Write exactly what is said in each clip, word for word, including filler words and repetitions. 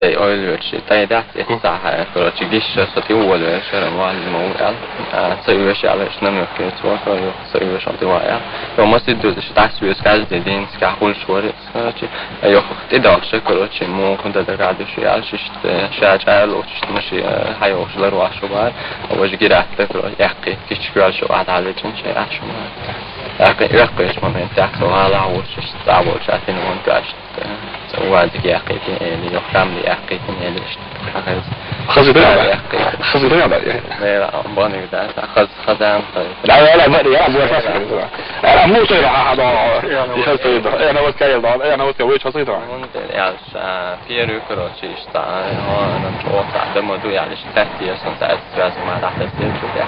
Ай, ойла йоцуш, тӀе дац, эццахьа, короче, гиша со тӀе волавелча, шера валла ма ву аьлла. А, ца оьшу аьлла, иштта намёк ецо, короче, ца оьшу тӀе ваьлла. Йо, масийтта дуьзуш, дӀасавоьшу каждый день, цигахь хуьлуш вара иза, короче. А, йо, тӀедогӀуш, короче, муха дан дагадош аьлла, иштта, ша чӀагӀлуш, иштта машен, э, хьайогӀуш ларвеш вара. Важа гиратта, короче, эккхий, кийча коьртачу а дӀалечкъина, шайн Ӏаш вара. Эккхий, эккхийчу моментехь со гӀала а волуш, иштта цӀа волчу а тина вон коьртачу. Ца вадиге яккхийтина эли, йо, хамли яккхийтина эли, иштта. Хаза. Хаза да. Яккхийтина. Хаза да, да. Вера, бониг да, хаз-, хазан, хаз. Да, да, да, да, да, да, да. Ара, муса, ара, да. Я на вот кайда, я на вот кайда, я на вот кайда. Вон, я, а, первый, короче, иштта, а, ну, вот, да, мы ду, я лишь третий, я сам, да, связь, ма, да, да, да.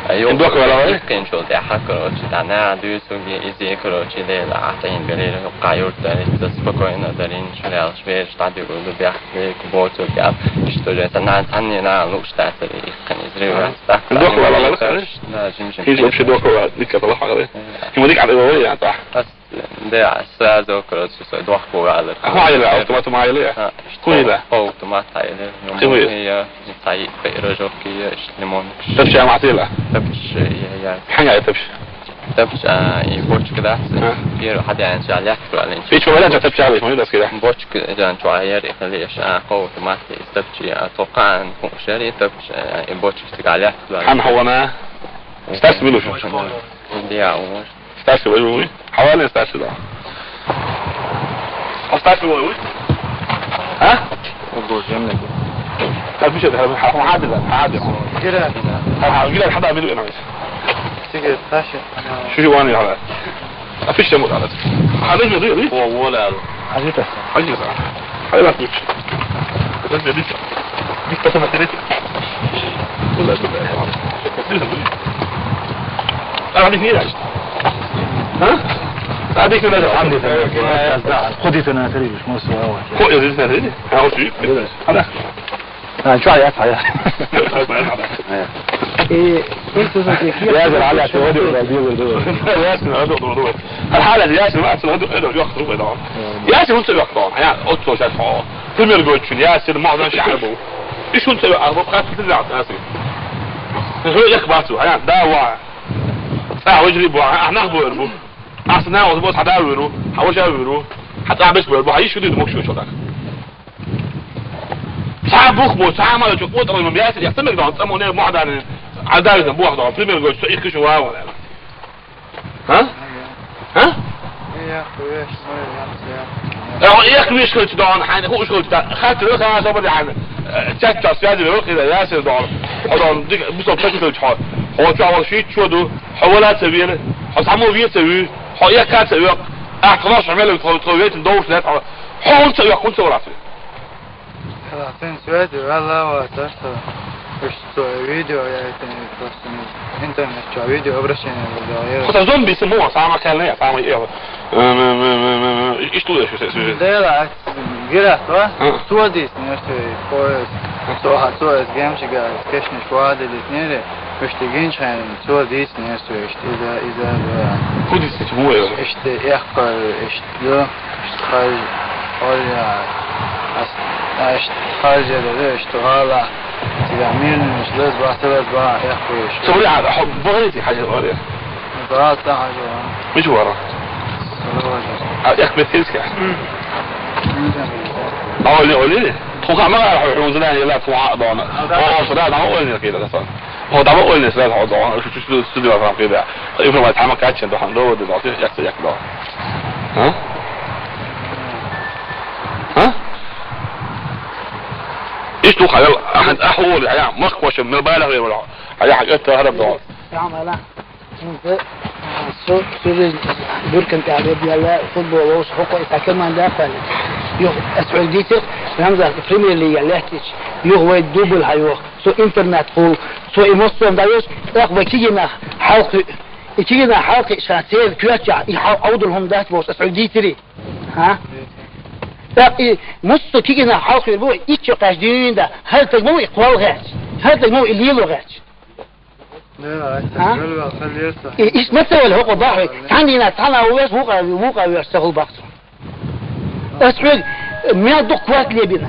А, йо, Индок вала, короче, да, ха, короче, да, на, ду, Цуьнга иза, короче, лела, ахь тӀаьхьа белира, юккъа юрт дара, иза спокойно дарина, шу лелаш бераш дӀадуьгур ду, бехк лейка боцург аьлла. Иштта же сан нана, цхьанне нана лууш дацара, иккхина иза ривац. Дохла вала, да, жим-жим. Хиз вообще дохла вала, дика дала хагара. Хима дика дала вала, я, та. Ас, да, сразу, короче, со дохла вала. Ахьа, айла, автомат ма айла, я. Куйла. Автомат айла. Куйла. Я, цхьа и пирожок, я, лимон. Тапча ма айла. Тапча, я, я. Хьан я тапча? Тапча, а, и бочка дац. А. Первый хьадаьнча лаьтта валинча. И чу валинча тапча валинча, ма ю дас кида. Бочка жан чу а яр и хилеш, а, кхо автомат и тапча, а, токан, кхо шер и тапча, а, и бочка цига лаьтта валинча. Хьан хьо вана? Старший милуш? Диа, у. Старший вай вуй? Хьавалин старший да. А старший вай вуй? А? Угу, земляника. Хьан миша, хьан, хьан, хьан, хьан, хьан. Гира. Хьан, хьан, гира, хьан да милуш. Цига, Саша. Шу жу ван яхьа. А пиштем вот аьлла. Хьан милуш, милуш? О, воля. Хьан милуш? Хьан милуш? Хьан милуш? Подожди, Витя. Витя, потом ответь. Куда, куда? А, Витя, не дальше. А? А, Витя, не дальше. Худитана, Сергей, мы с вами. Ко, я здесь, смотри. А, вот, Витя. Ана. А, чё, я твоя. И, и ты за какие? Я за Аля, ты воду, да, делай, делай. Я за Аля, ты воду, да. Аля, я за Аля, ты воду, да, я за Аля, ты воду, да. Я за Аля, ты воду, да. Я отцу сейчас, о. Пример говорю, я за Аля, можно шахбу. И шун тебе, а вот как ты за, а ты. Ну, я к бату, а я, да, ва. А, вы же, а, а, нахбу, а, вот, а, да, вы, а, вот, а, вы, а, да, без, вы, а, ещё ты мог что так. Цхьа бух бу, цхьа мала чу къотӀалла ма баьццара, яхта мегадон, цӀа муне мохь дарна, Ӏадавитан бохь дон, пример гойчу, со ихкаш ван ван аьлла. А? А? Эхь веш хилча дон, хьайна хууш хилча, хаттар ха собар хьайна, э, цецчас связи вел хила, ясир дон. Хьо дон, дик, бусал пакет хилча хьо. Хьо чу вал шийтта чу ду, хьо вала ца вела, хьо цхьаммо ве ца вуь, хьо экка ца векъ, ахь тхо нош хьо мел, тхо, тхо вецин довш лет, хьо, хьо хӀунда ца векъ, хӀунда ца валац ве? Ала, цен связи ваьлла вац, аса. Уьш цо видео яйтина, просто интернет чу видео обращение ваьлла. Хо ца зомби сама, сама кхелне, сама е. Иштта еш сюжет. Дела, гирас ва? А. Цо дийцинера цуьнан поезд. Цо, ха, цо эс гемчига, кешнаш ваделийтинера. Уьш тӀе гинчхьайн, цо дийцинера цуьнан, иштта иза, иза, иза. Ху дийцинчу, хӀун вай? Иштта эккхар, иштта ду, иштта харж, харж, ас, а, иштта харж яра, иштта гӀала. Цигахь мирнаш лазба, ца лазба, эккхуьйш. Ца вари, а, хьо, бахарийти хьажа вари? ГӀала тӀа хьажа вари. Мича вара? Сара вари. А, эккхмет килска? М. Оли, оли. Тхо ма гӀара хьо, хьуна зелен яла, тхо хьа а дона. О, о, сара, дама оли кхида, сан. Хьо дама ойла сразу хьо догӀун, шу, шу, шу, шу, дигара хан кхида. Информация хьама каччан дохьан догӀу, догӀу, як ца як догӀу. А? А? Иштта ду хьайла, ахьан, ахьули, хьая, махкоша, мел байла хьайла, хьая, хьая, это хьараб догӀу. Тамала. Со, со жизнь Бюркан тӀехь беб яьлла, футбол волуш, хӀокхо и команда а кхоьллина. Юха ас хьоьга дийцира, Рамзан, премьер-лига лаьттича, юха вай дубль хьайоху. Со интернат хуьлу, со и массо а дӀайоьшу, тӀаккха вай кегийнах хьалкхуьу. И кегийнах хьалкхиъ ша церан коьртачохь, и хьал Ӏовдал хӀума дац бохуш, ас хьоьга дийцирий? ХӀа? ТӀаккха и массо а кегийнах хьалкхуьур бу, иччо кхаьчна дуьйна да, хӀара стаг ма ву и кхолла гӀерташ, хӀара стаг ма ву и лело гӀерташ. Да, ай, А? Галвал, халерса. И, иш ма ца вала хӀокхо бахьа, цхьана дийнахь цхьана а веш, вукъа, вукъа веш ца хуьлу бахьа. Ас хьоьга мел дукха корта лебина.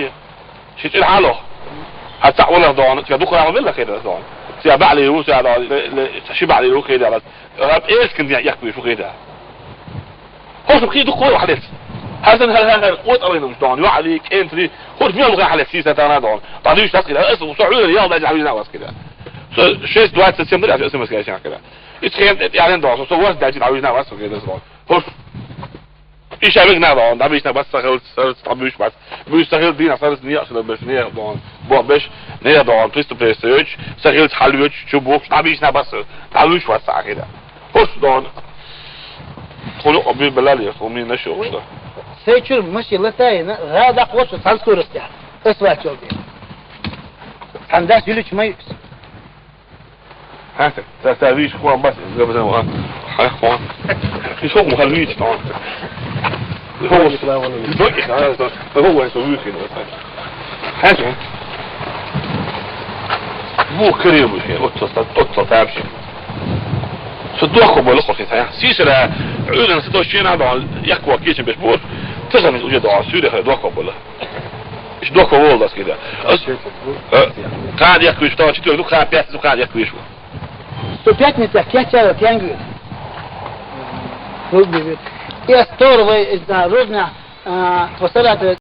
ши. Ши цӀи хьалох. Хьа цхьаъ валар догӀун, цӀи дукха гӀала вилла хӀеда догӀун. Ци баьле ву, ци догӀун, ле, ле, ши баьле ву хӀеда. Аб эскин я, як виш ву хӀеда. Хош хи дукха валла хьалец. Хьасан хьал хьал хьал къот алайна муш догӀун. Ю Али, кентри, хош мел хьалец, си сатана догӀун. Та душ тас кида, ас, со Али, я, да, жа, вина вас кида. Со шесть двадцать семь да, ас, ас, ас, кида. Ит хен, ит, я, догӀун. Со, со вас, да, жа, вина вас кида, догӀун. Хош. Иша вегна догӀун, дӀабийшна бас сахилц, сахилц дӀабуьйш бас. Буьйш сахилц дийна, сахилц ниях шила беш, ниях догӀун. Бо беш, ниях догӀун, преступление йоч, сахилц хьалвоч, чу бухш, дӀабийшна бас, дӀабуьйш бас сахида. Хош догӀун. Хуну обир белали, ху ми нашо, что? Сей чур маши латаина, гада хош сан скоростя. Эс вачолди. Андас юлич май. Хьаьта, та, та виш хуан бас, габзан ва. Хьа, хуан. Иш хок мухал виш, хуан. Хок. Док, хьа, хок, хок, хок, виш, хок. Хьаьта. Бу карем, отца, отца, вообще. Со дохо было, хок, хьа. Сисра, уйган, со дочена, да, як квакичен беш бур. Тезан уже да, сюре, дохо было. Иш дохо волдас кида. Ас, э, кан як виш, та четвёртый, ду кан пятый, ду кан як виш. Сто пятница, кеча, тянгы. Рудный вид. Я сторвай, э, рудня, а, посылать, э,